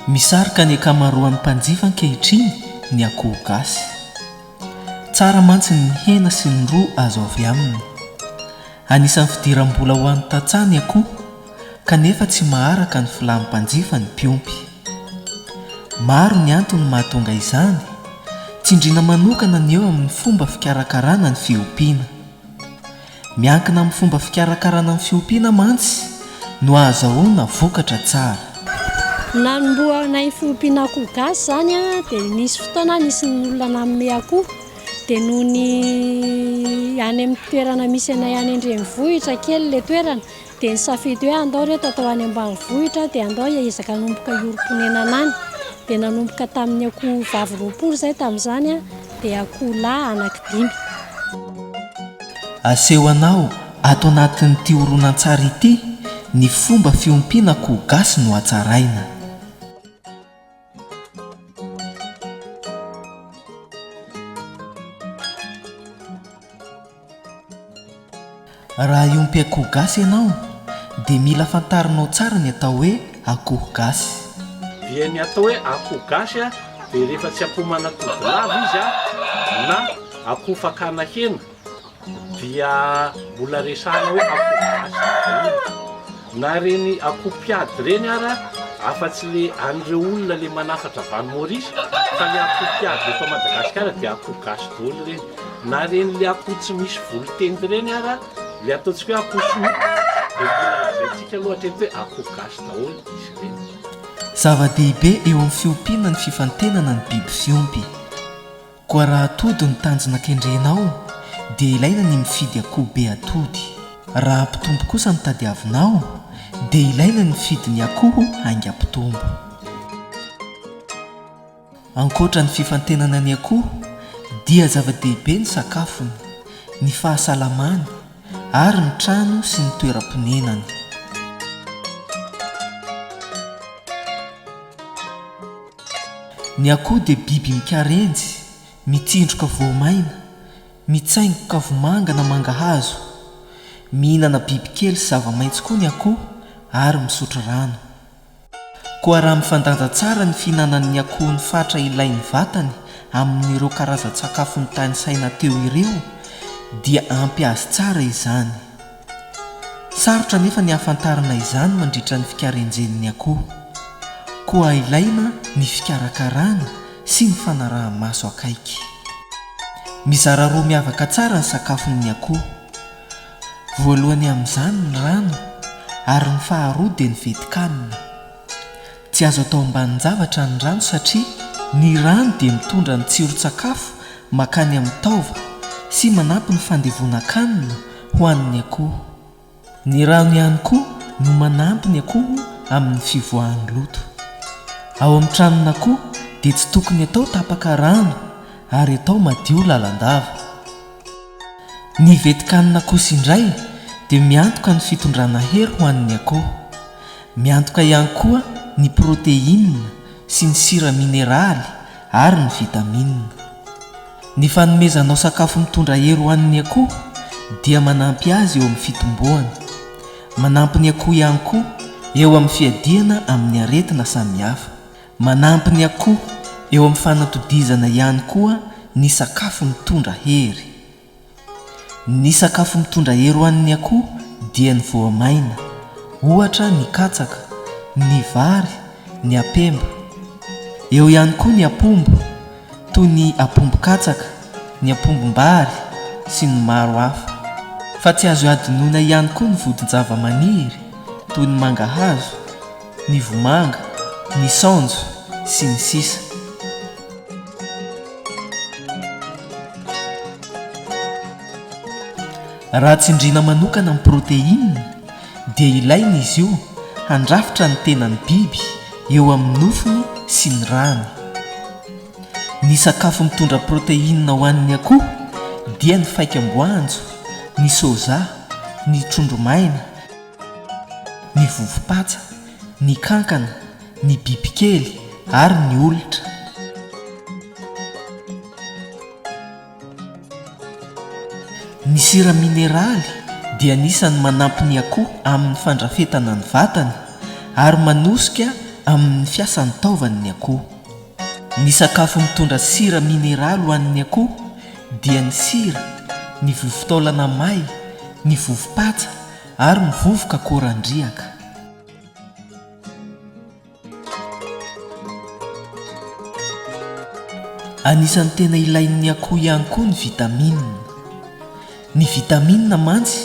Misarika ny ankamaroan'ny mpanjifa ankehitriny ny akoho gasy. Tsara mantsy ny hena sy ny ro azo avy aminy. Anisan'ny fidiram-bola ho an'ny tantsaha ny akoho kanefa tsy maharaka ny filàn'ny mpanjifa ny mpiompy. Maro ny antony mahatonga izany, tsindriana manokana ny eo amin'ny fomba fikarakarana ny fiompiana. Miankina amin'ny fomba fikarakarana ny fiompiana mantsy no ahazahoana vokatra tsara. Nanombohanay fiompiana akoho gasy izany dia nisy fotoana nisy ny olona nanome akoho dia noho ny any amin'ny toerana misy anay any an-drenivohitra kely ilay toerana dia nisafidy hoe andao reto atao any ambanivohitra dia andao hiezaka hanomboka hiorim-ponenana any dia nanomboka tamin'ny akoho vavy 20 izay tamin'izany dia akoho lahy anankidimy. Aseho anao ato anatin'ity horonantsary ity ny fomba fiompiana akoho gasy nohatsaraina. Raha hiompy akoho gasy ianao dia mila fantarinao tsara ny atao hoe akoho gasy. Dia ny atao hoe akoho gasy dia rehefa tsy akoho manatody lava izy na akoho fakana hena dia mbola resahana hoe akoho gasy daholo. Na ireny akoho mpiady ireny ara afa-tsy le an'ireo olona le manafatra avy any Maurice fa le akoho mpiady eto Madagasikara dia akoho gasy daholo ireny. Na ireny le akoho tsy misy volon-tendy ireny ara le ataontsika hoe akoho sinoa dia mbola lazaintsika aloha hatreto hoe akoho gasy daholo izy ireny. Zava-dehibe eo amin'ny fiompiana ny fifantenana ny biby fiompy. Koa raha atody no tanjona kendrenao dia ilaina ny mifidy akoho be atody. Raha hampitombo kosa no tadiavinao dia ilaina ny mifidy ny akoho haingam-pitombo. Ankoatra ny fifantenana ny akoho dia zava-dehibe ny sakafony, ny fahasalamany ary ny trano sy ny toeram-ponenany. Ny akoho dia biby mikarenjy, mitsindroka voamaina, mitsaingoka vomanga na mangahazo. Mihinana bibikely sy zava-maitso koa ny akoho ary misotro rano. Koa raha mifandanja tsara ny fihinanan'ny akoho ny fatra ilain'ny vatany amin'ireo karazan-tsakafo notanisaina teo ireo dia ampy azy tsara izany. Sarotra anefa ny hahafantarana izany mandritra ny fikarenjen'ny akoho. Koa ilaina ny fikarakarana sy ny fanaraha-maso akaiky. Mizara roa miavaka tsara ny sakafon'ny akoho. Voalohany amin'izany ny rano ary ny faharoa dia ny vetikanina. Tsy azo atao ambanin-javatra ny rano satria ny rano dia mitondra ny tsiron-tsakafo makany amin'ny taova sy manampy ny fandevonan-kanina ho an'ny akoho. Ny rano ihany koa no manampy ny akoho amin'ny fivoahan'ny loto. Ao amin'ny tranon'akoho dia tsy tokony atao tapaka rano ary atao madio lalandava. Ny vetikanina kosa indray dia miantoka ny fitondrana hery ho an'ny akoho. Miantoka ihany koa ny proteina sy ny sira mineraly ary ny vitamina. Ny fanomezanao sakafo mitondra hery ho an'ny akoho dia manampy azy eo amin'ny fitomboany. Manampy ny akoho ihany koa eo amin'ny fiadiana amin'ny aretina samihafa. Manampy ny akoho eo amin'ny fanatodizana ihany koa ny sakafo mitondra hery. Ny sakafo mitondra hery ho an'ny akoho dia ny voamaina, ohatra ny katsaka, ny vary, ny apemba. Eo ihany koa ny apombo, toy ny apombo katsaka, ny apombom-bary sy ny maro hafa. Fa tsy azo hadinoina ihany koa ny vodin-javamaniry toy ny mangahazo, ny vomanga, ny saonjo, sy ny sisa. Raha tsindriana manokana ny protéine dia ilaina izy io handrafitra ny tenan'ny biby eo amin'ny nofony sy ny rany. Ny sakafo mitondra protéine ho an'ny akoho dia ny faikam-boanjo, ny soja, ny trondro maina, ny vovo-patsa, ny kankana, ny bibikely ary ny olitra. Ny sira mineraly dia anisan'ny manampy ny akoho amin'ny fandrafetana ny vatany ary manosika amin'ny fiasan'ny taovany ny akoho. Ny sakafo mitondra sira mineraly ho an'ny akoho dia ny sira, ny vovo-taolana may, ny vovo-patsa ary ny vovoka akorandriaka. Anisan'ny tena ilain'ny akoho ihany koa ny vitamine. Ny vitamine mantsy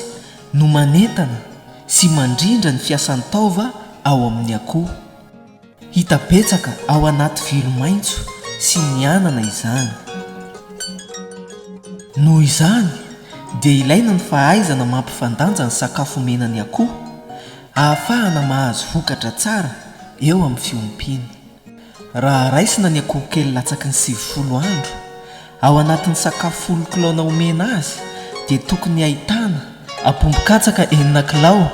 no manentana sy mandrindra ny fiasan'ny taova ao amin'ny akoho. Hita betsaka ao anaty vilo maitso sy ny anana izany. Noho izany dia ilaina ny fahaizana mampifandanja ny sakafo omena ny akoho ahafahana mahazo vokatra tsara eo amin'ny fiompiana. Raha raisina ny akoho kely latsaky ny 90 andro, ao anatin'ny sakafo folo kilao omena azy dia tokony ahitana, apombo katsaka enina kilao,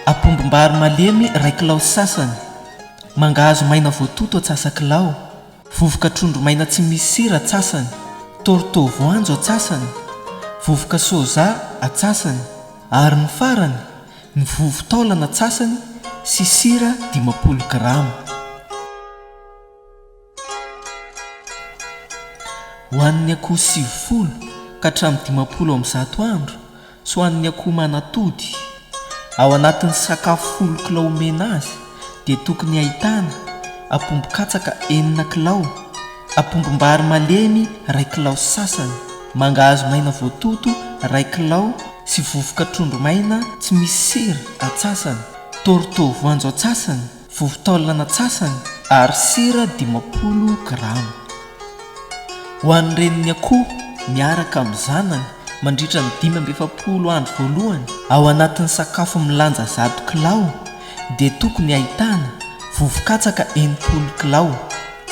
apombom-bary malemy iray kilao sy sasany, mangahazo maina voatoto atsasa-kilao, vovoka trondro maina tsy misy sira atsasany, torto voanjo atsasany, vovoka soja atsasany, ary ny farany, ny vovo-taolana atsasany sy sira 50 grama. Ho an'ny akoho 90 ka hatramin'ny 150 andro sy ho an'ny akoho manatody, ao anatin'ny sakafo folo kilao omena azy dia tokony ahitana, apombo katsaka enina kilao, apombom-bary malemy iray kilao sy sasany, mangahazo maina voatoto iray kilao sy vovoka trondro maina tsy misy sira atsasany, torto voanjo atsasany, vovo-taolana atsasany ary sira 50 grama. Ho an'ny renin'ny akoho miaraka amin'ny zanany mandritra ny 45 andro voalohany, ao anatin'ny sakafo milanja 100 kilao dia tokony ahitana, vovo-katsaka 60 kilao,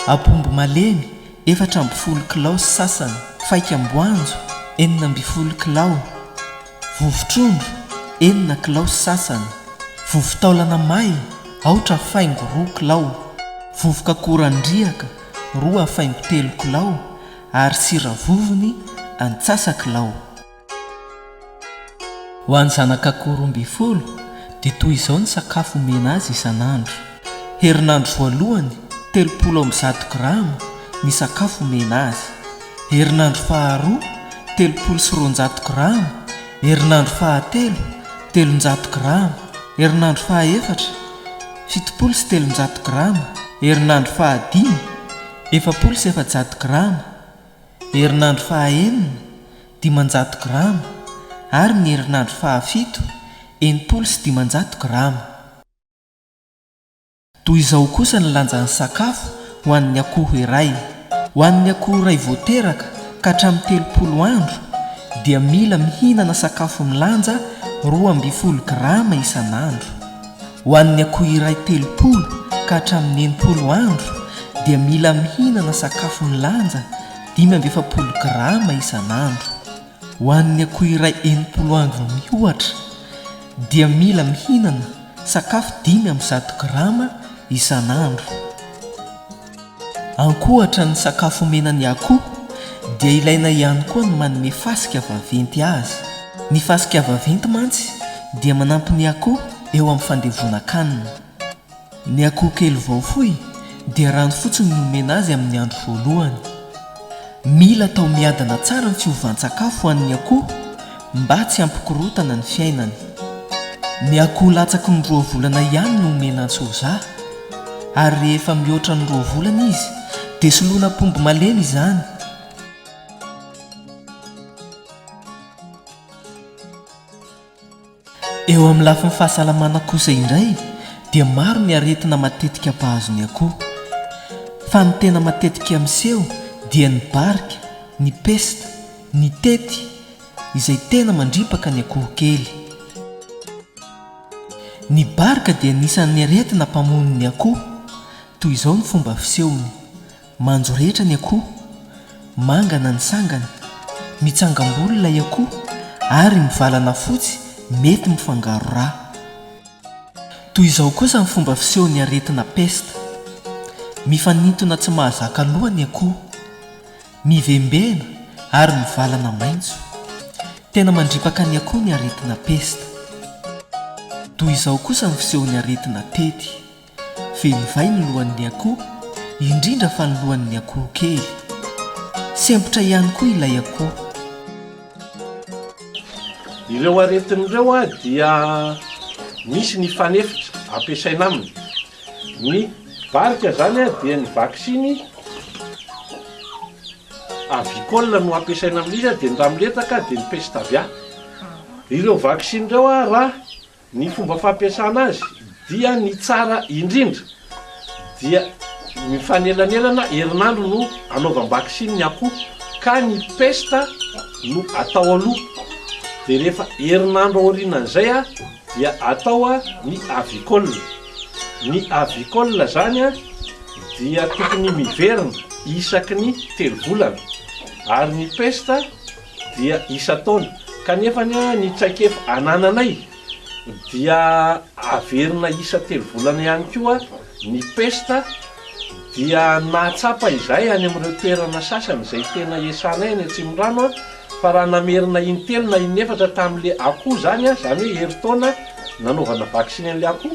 apombo malemy 14 kilao sy sasany, faikam-boanjo 16 kilao, vovo-trondro enina kilao sy sasany, vovo-taolana may aotra faingo roa kilao, vovoka akorandriaka roa faingo telo kilao ary sira vovony antsasa-kilao. Ho an'ny zanak'akoho 12 dia toy izao ny sakafo omena azy isan'andro. Herinandro voalohany, 130 grama ny sakafo omena azy. Herinandro faharoa, 230 grama. Herinandro fahatelo, 300 grama. Herinandro fahaefatra, 370 grama. Herinandro fahadimy, 440 grama. Herinandro fahaenina, 500 grama, ary ny herinandro fahafito, 560 grama. Toy izao kosa ny lanjan'ny sakafo ho an'ny akoho iray. Ho an'ny akoho iray vao teraka ka hatramin'ny 30 andro dia mila mihinana sakafo milanja 12 grama isan'andro. Ho an'ny akoho iray 30 ka hatramin'ny 60 andro dia mila mihinana sakafo milanja 45 grama isan'andro. Ho an'ny akoho iray 60 andro mihoatra dia mila mihinana sakafo 105 grama isan'andro. Ankoatra ny sakafo omena ny akoho dia ilaina ihany koa ny manome fasika vaventy azy. Ny fasika vaventy mantsy dia manampy ny akoho eo amin'ny fandevonan-kanina. Ny akoho kely vao foy dia rano fotsiny no omena azy amin'ny andro voalohany. Mila atao miadana tsara ny fiovan-tsakafo ho an'ny akoho mba tsy hampikorontana ny fiainany. Ny akoho latsaky ny roa volana ihany no omena antsoza ary rehefa mihoatra ny roa volana izy dia soloina apombo malemy izany. Eo amin'ny lafiny fahasalamana kosa indray dia maro ny aretina matetika mpahazo ny akoho. Fa ny tena matetika miseho dia ny barika, ny pesta, ny tety izay tena mandripaka ny akoho kely. Ny barika dia anisan'ny aretina mpamono ny akoho. Toy izao ny fomba fisehony. Manjoretra ny akoho, mangana ny sangany, mitsangam-bolo ilay akoho ary mivalana fotsy mety mifangaro rà. Toy izao kosa ny fomba fisehon'ny aretina pesta. Mifanintona tsy mahazaka loha ny akoho. Mivembena ary mivalana maitso. Tena mandripaka ny akoho ny aretina pesta. Toy izao kosa ny fisehon'ny aretina tety. Feno vay ny lohan'ny akoho, indrindra fa ny lohan'ny akoho kely. Sempotra ihany koa ilay akoho. Ireo aretina ireo dia misy ny fanefitra ampiasaina aminy. Ny varika izany dia ny vaksiny avicole no ampiasaina amin'izy dia ny ramiletaka dia ny pestavia. Ireo vaksiny ireo raha Ny fomba fampiasana azy dia ny tsara indrindra dia mifanelanelana herinandro no anaovam-baksiny ny akoho ka ny pesta no atao aloha dia rehefa herinandro aorianan'izay dia atao ny avicole. Ny avicole zany dia tokony miverina isaky ny telo volana ary ny pesta dia isan-taona, kanefa ny traikefa anananay dia averina isan-telo volana ihany koa ny pesta dia nahatsapa izahay any amin'ireo toerana sasany izay tena iasanay any Atsimondrano fa raha namerina in-telo na in-efatra tamin'ilay akoho izany, izany hoe herintaona nanaovana vaksiny an'ilay akoho,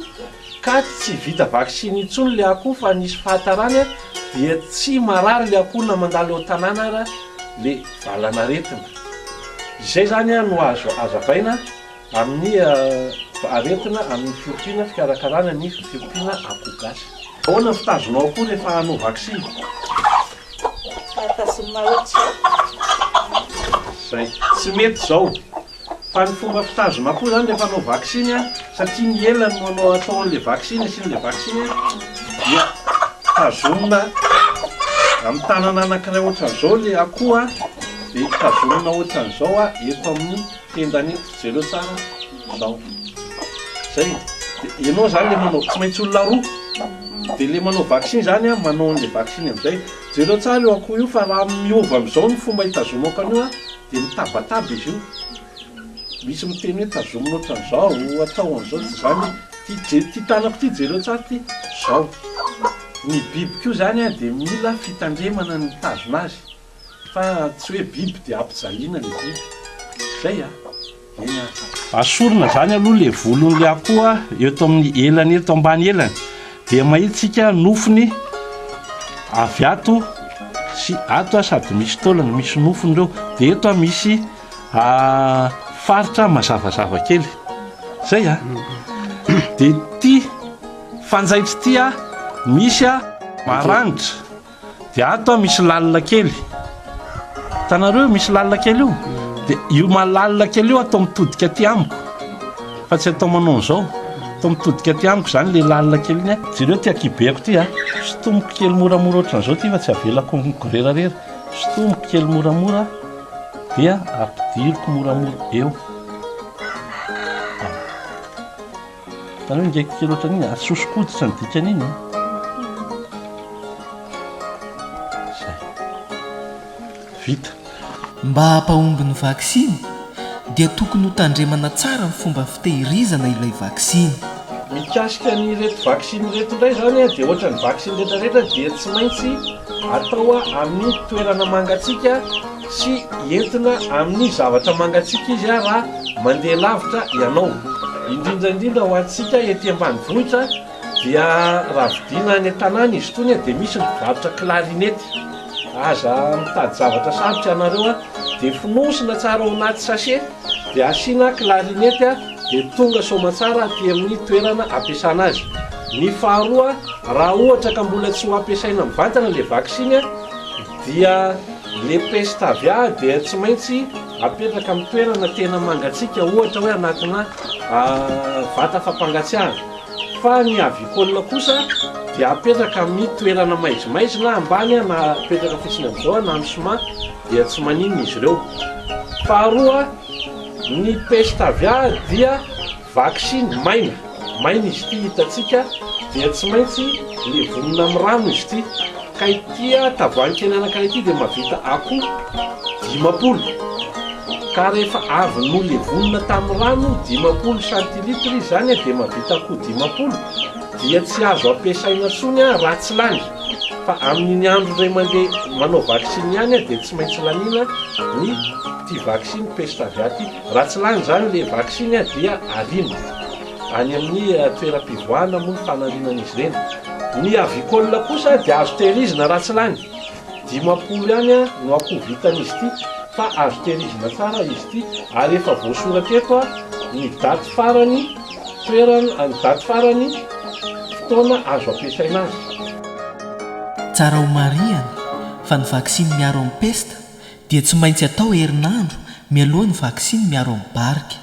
Ka tsy vita vaksiny intsony le akoho fa nisy fahatarany dia tsy marary le akoho na mandalo eo tanàna ara le valanaretina. Izay zany no azo azavaina amin'ny aretina amin'ny fiompiana fikarakarana ny fiompiana akoho gasy. Ahoana ny fitazonao akoho rehefa hanao vaksiny? Tazomina ohatr'izao. Zay. Tsy mety izao. Fa ny fomba fitazona koa zany rehefa hanao vaksiny an, satria ny elany no anao atao an'le vaksiny asiana le vaksiny an, dia tazomina amin'ny tanana anankiray ohatran'izao le akoho an, dia tazomina ohatran'izao an eto amin'ny tendany eto, jereo tsara zao, zay, dia ianao zany le manao, tsy maintsy olona roa, dia le manao vaksiny zany an manao an'le vaksiny amin'izay, jereo tsara io akoho io fa raha miova amin'izao ny fomba hitazomako an'io an, Dia mitabataba izy io. Misy miteny hoe tazomina ohatran'izao, atao an'izao, tsy izany. Ity je- ity tanako ity jereo tsara ity, zao. Ny biby koa izany an dia mila fitandremana ny mitazona azy, fa tsy hoe biby dia ampijaliana ilay biby. Izay an. Eny ary. Asorina izany aloha ilay volon'ilay akoho eto amin'ny elany eto ambany elany. Dia mahita isika nofony avy ato sy ato sady misy taolana, misy nofony ireo. Dia eto misy faritra mazavazava kely. Zay a. Dia ity fanjaitra ity a, misy maranitra. Dia ato a misy lalina kely. Hitanareo misy lalina kely io? Dia io malalina kely io atao mitodika aty amiko. Fa tsy atao manao an'izao. Atao mitodika aty amiko izany ilay lalina kely iny a. Jereo ity ankibeko ity a. Sintomiko kely moramora ohatran'izao ity fa tsy avelako migorerarera. Sintomiko kely moramora dia ampidiriko moramora eo. Hitanao iny ngaiky kely ohatran'iny, ary soso-koditra ny dikan'iny an. Zay. Vita. Mba hampahomby ny vaksiny dia tokony ho tandremana tsara ny fomba fitehirizana ilay vaksiny. Mikasika an'ireto vaksiny ireto indray izany dia ohatran'ny vaksiny rehetra rehetra dia tsy maintsy atao amin'ny toerana mangatsiaka sy entina amin'ny zavatra mangatsiaka izy raha mandeha lavitra ianao. Indrindra indrindra ho antsika ety ambanivohitra dia raha vidiana any an-tanàna izy itony dia misy ny mpivarotra clarinette. Aza mitady zavatra sarotra ianareo dia fonosina tsara ao anaty sachet dia asiana clarinette dia tonga soamantsara aty amin'ny toerana ampiasana azy. Ny faharoa raha ohatra ka mbola tsy ho ampiasaina mivantana ilay vaksiny dia le peste avia dia tsy maintsy apetraka amin'ny toerana tena mangatsiaka ohatra hoe anatina vata fampangatsiahana fa ny avicole kosa dia apetraka amin'ny toerana maizimaizina ambany na apetraka fotsiny amin'izao na amin'ny ciment dia tsy maninona izy ireo. Faharoa ny peste avia dia Vaksiny maina, maina izy ity hitantsika dia tsy maintsy levonina amin'ny rano izy ity ka ity tavoahangy kely anankiray ity dia mahavita akoho 50 ka rehefa avy nolevonina tamin'ny rano 50 centilitre izy izany dia mahavita akoho 50 dia tsy azo ampiasaina intsony raha tsy lany fa amin'iny andro indray mandeha manao vaksiny ihany dia tsy maintsy laniana ny ity vaksiny peste aviaire ity. Raha tsy lany izany ilay vaksiny dia ariana. Any amin'ny toeram-pivoahana moa ny fanariana an'izy ireny. Ny avicole kosa dia azo tehirizina raha tsy lany. 50 ihany no akoho vitan'izy ity fa azo tehirizina tsara izy ity ary efa voasoratra eto ny daty farany toerana, ny daty farany fotoana azo ampiasaina azy. Tsara ho marihana fa ny vaksiny miaro amin'ny pesta dia tsy maintsy atao herinandro mialoha ny vaksiny miaro amin'ny barika.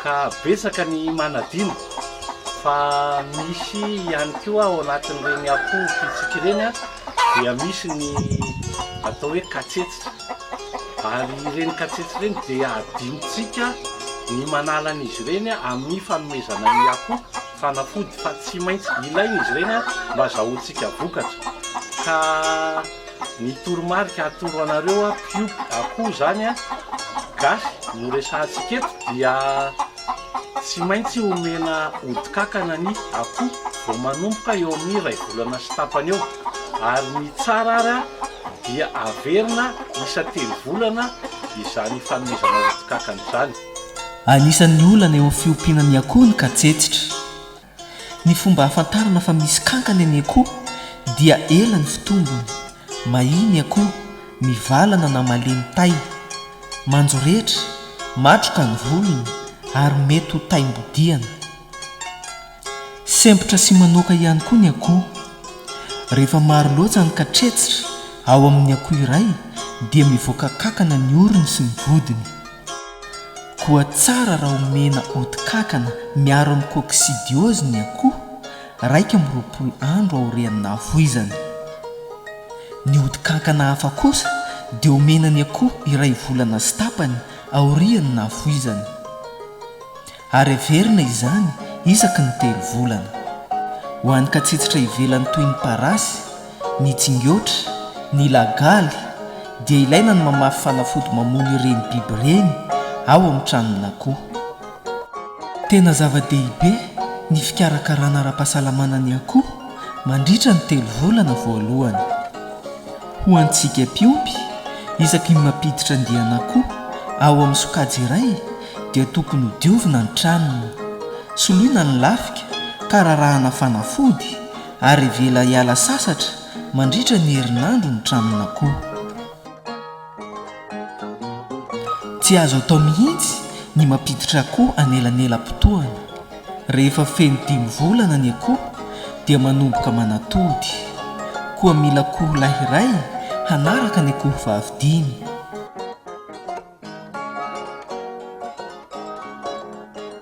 Ka betsaka ny manadino fa misy ihany koa ao anatin'ireny akoho mpitsiky ireny dia misy ny atao hoe katsetsitra. Ary ireny katsetsitra ireny dia adinontsika ny manala an'izy ireny amin'ny fanomezana ny akoho fanafody fa tsy maintsy ilaina izy ireny mba azahoantsika vokatra. Ka ny toromarika atoro anareo mpiompy akoho izany gasy no resahantsika eto dia tsy maintsy omena odi-kankana ny akoho vao manomboka eo amin'ny iray volana sy tapany eo ary ny tsara ary dia averina isa-telo volana izany fanomezana odi-kankana izany. Anisan'ny olana eo amin'ny fiompiana ny akoho ny katsetsitra. Ny fomba ahafantarana fa misy kankana ny akoho dia ela ny fitombony, mahia ny akoho, mivalana na malemy tay, manjoretra, matroka ny volony ary mety ho taim-bodiana. Sempotra sy manoaka ihany koa ny akoho. Rehefa maro loatra ny katretsitra ao amin'ny akoho iray dia mivoaka kankana ny orony sy ny vodiny. Koa tsara raha omena odi-kankana miaro amin'ny coccidiose ny akoho 21 andro aorian'ny nahafoizany. Ny odi-kankana hafa kosa dia omena ny akoho iray volana sy tapany aorian'ny nahafoizany. Ary averina izany isaky ny telo volana. Ho an'ny katsetsitra ivelany toy ny parasy, ny tsingeotra, ny lagaly, dia ilaina ny mamafy fanafody mamono ireny biby ireny ao amin'ny tranon'akoho. Tena zava-dehibe ny fikarakarana ara-pahasalamana ny akoho mandritra ny telo volana voalohany. Ho antsika mpiompy, isaky ny mampiditra andian'akoho ao amin'ny sokajy iray dia tokony ho diovina ny tranony, soloina ny lafika ka rarahana fanafody ary avela hiala sasatra mandritra ny herinandro ny tranon'akoho. Tsy azo atao mihitsy ny mampiditra akoho anelanelam-potoana. Rehefa feno dimy volana ny akoho dia manomboka manatody. Koa mila akoho lahy iray hanaraka ny akoho vavy dimy.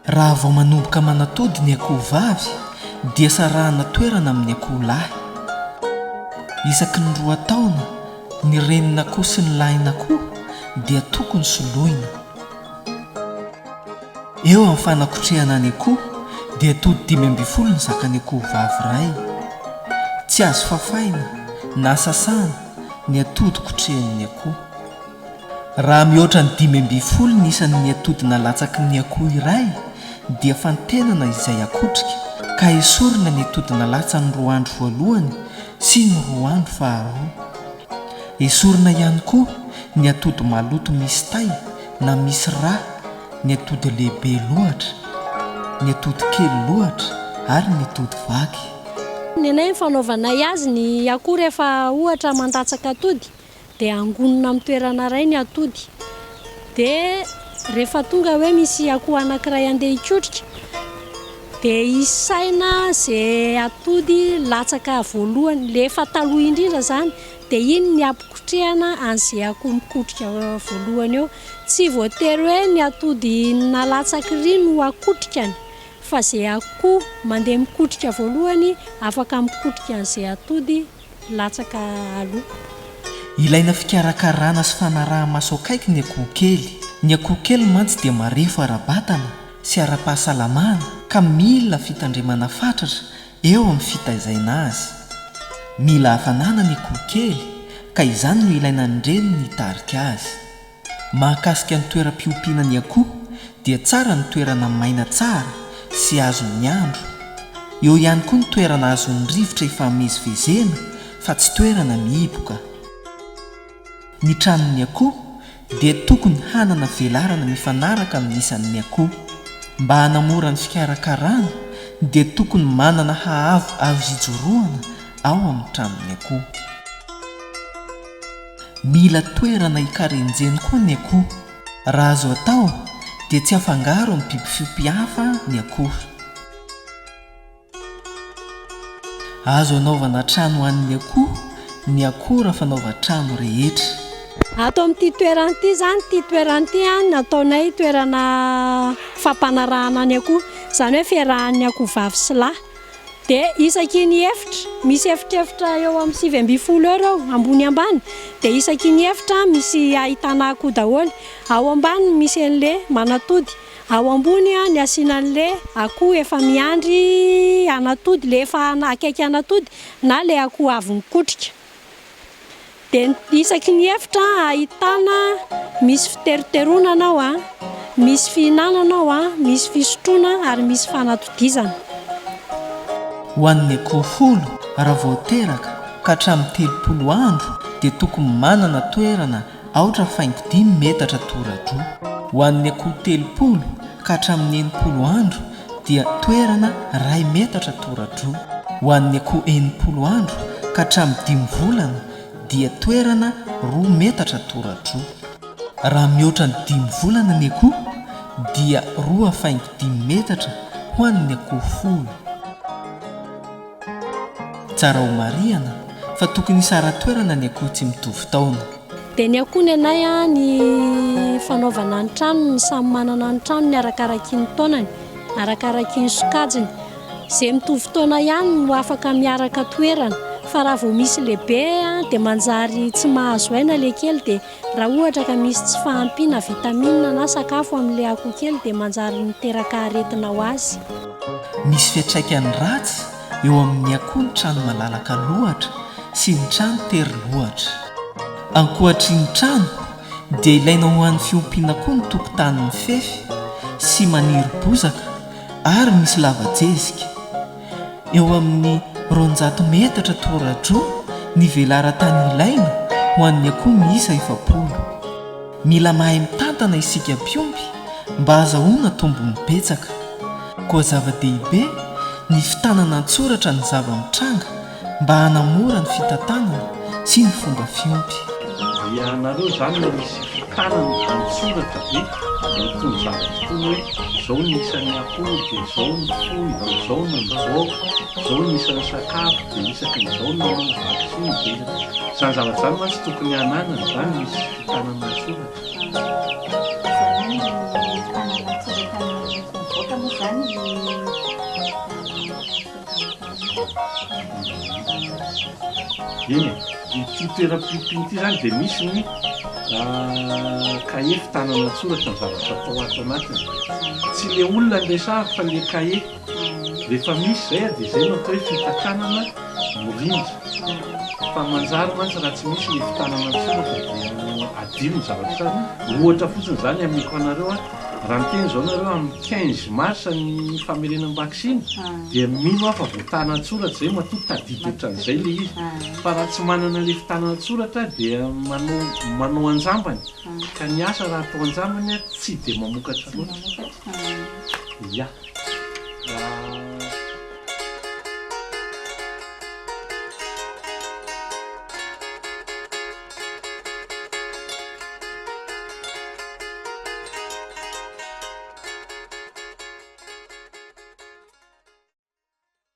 Raha vao manomboka manatody ny akoho vavy dia sarahana toerana amin'ny akoho lahy. Isaky ny roa taona ny renin'akoho sy ny lahin'akoho dia tokony soloina. Eo amin'ny fanakotrehana ny akoho dia atody 15 ny zakan'ny akoho vavy iray. Tsy azo fafaina na sasana ny atody kotrehin'ny akoho. Raha mihoatra ny 15 ny isan'ny atody nalatsaky ny akoho iray dia fantenana izay akotrika ka esorina ny atody nalatsany roa andro voalohany sy ny roa andro faharoa. Esorina ihany koa ny atody maloto misy tay na misy rà, ny atody lehibe loatra, ny atody kely loatra ary ny atody vaky. Ny anay ny fanaovanay azy ny akoho rehefa ohatra mandatsaka atody dia angonina amin'ny toerana iray ny atody. Dia rehefa tonga hoe misy akoho anankiray andeha hikotrika dia isaina izay atody latsaka voalohany, ilay efa taloha indrindra izany, dia iny ny ampikotrehana an'izay akoho mikotrika voalohany eo. Tsy voatery hoe ny atody nalatsaka iry no akotrikany fa izay akoho mandeha mikotrika voalohany afaka mikotrika an'izay atody latsaka aloha. Ilaina fikarakarana sy fanaraha-maso akaiky ny akoho kely. Ny akoho kely mantsy dia marefo ara-batana sy ara-pahasalamana ka mila fitandremana fatratra eo amin'ny fitaizaina azy. Mila hafanana ny akoho kely ka izany no ilaina ny reniny hitarika azy. Mahakasika ny toeram-piompiana ny akoho dia tsara ny toerana maina tsara. sy azon'ny andro. Eo ihany koa ny toerana azon'ny rivotra ifamezivezena fa tsy toerana mihiboka. Ny tranon'ny akoho dia tokony hanana velarana mifanaraka amin'ny isan'ny akoho. Mba hanamora ny fikarakarana dia tokony manana haavo azo ijoroana ao amin'ny tranon'ny akoho. Mila toerana hikarenjeny koa ny akoho. Raha azo atao dia tsy afangaro amin'ny biby fiompy hafa ny akoho. Azo anaovana trano ho an'ny akoho ny akora fanaovan-trano rehetra. Ato amin'ity toerana ity izany, ity toerana ity nataonay toerana fampanarahana ny akoho, izany hoe fiarahan'ny akoho vavy sy lahy. Dia isaky ny efitra, misy efitrefitra eo amin'ny 19 eo ireo, ambony ambany, dia isaky ny efitra misy ahitana akoho daholo. Ao ambany misy an'ilay manatody, Ao ambony ny asiana an'le akoho efa miandry hanatody, le efa akaiky hanatody na le akoho avy nikotrika. Dia isaky ny efitra ahitana misy fiteroteronana ao, misy fihinanana ao, misy fisotroana ary misy fanatodizana. Ho an'ny akoho folo raha vao teraka ka hatramin'ny 30 andro dia tokony manana toerana Aotra faingo dimy metatra tora-droa. Ho an'ny akoho 30 ka hatramin'ny 60 andro dia toerana iray metatra tora-droa. Ho an'ny akoho 60 andro ka hatramin'ny dimy volana dia toerana roa metatra tora-droa. Raha mihoatra ny dimy volana ny akoho dia roa faingo dimy metatra ho an'ny akoho folo. Tsara ho marihana fa tokony hisara-toerana ny akoho tsy mitovy taona. Dia ny akoho ny anay ny fanaovana ny tranony, samy manana ny tranony arakaraky ny taonany, arakaraky ny sokajiny. Izay mitovy taona ihany no afaka miaraka toerana fa raha vao misy lehibe dia manjary tsy mahazo aina ilay kely dia Raha ohatra ka misy tsy fahampiana vitamine na sakafo amin'ilay akoho kely dia manjary miteraka aretina ho azy. Misy fiantraikany ratsy eo amin'ny akoho ny trano malalaka loatra sy ny trano tery loatra. Ankoatry ny trano dia ilaina ho an'ny fiompiana koa ny tokotany mifefy sy maniry bozaka ary misy lava-jezika. Eo amin'ny 200 metatra tora-droa ny velaran-tany ilaina ho an'ny akoho miisa 40. Mila mahay mitantana isika mpiompy mba hahazahoana tombony betsaka. Koa zava-dehibe ny fitanana an-tsoratra ny zava-mitranga mba hanamora ny fitantanana sy ny fomba fiompy. Ianareo izany no misy fitanana an-tsoratra ve amin'itony zavatra itony hoe izao ny isan'ny akoho dia izao ny foy dia izao no mivoaka, izao ny isan'ny sakafo dia isaky ny izao no manao vaksiny dia isaky. Izany zavatra izany mantsy tokony hananana izany misy fitanana an-tsoratra. Izany hoe ny fitanana an-tsoratra ny akoho mivoaka moa izany Eny e, ity toeram-piompiana ity izany dia misy ny kahie fitanana an-tsoratra ny zavatra atao ato anatiny. Tsy ilay olona no resahako fa ilay kahie. Rehefa misy izay dia izay no atao hoe fitantanana mirindra. Fa manjary mantsy raha tsy misy ilay fitanana an-tsoratra dia adino ny zavatra. Ohatra fotsiny izany ameko anareo an. Raha miteny izao nareo amin'ny 15 mars ny famerenam-baksiny dia mino aho fa voatana an-tsoratra izay matoa tadidy ohatran'izay ilay izy. Fa raha tsy manana ilay fitana an-tsoratra dia manao manao anjambany. Ka ny asa raha atao anjambany tsy dia mamokatra loatra. Ya.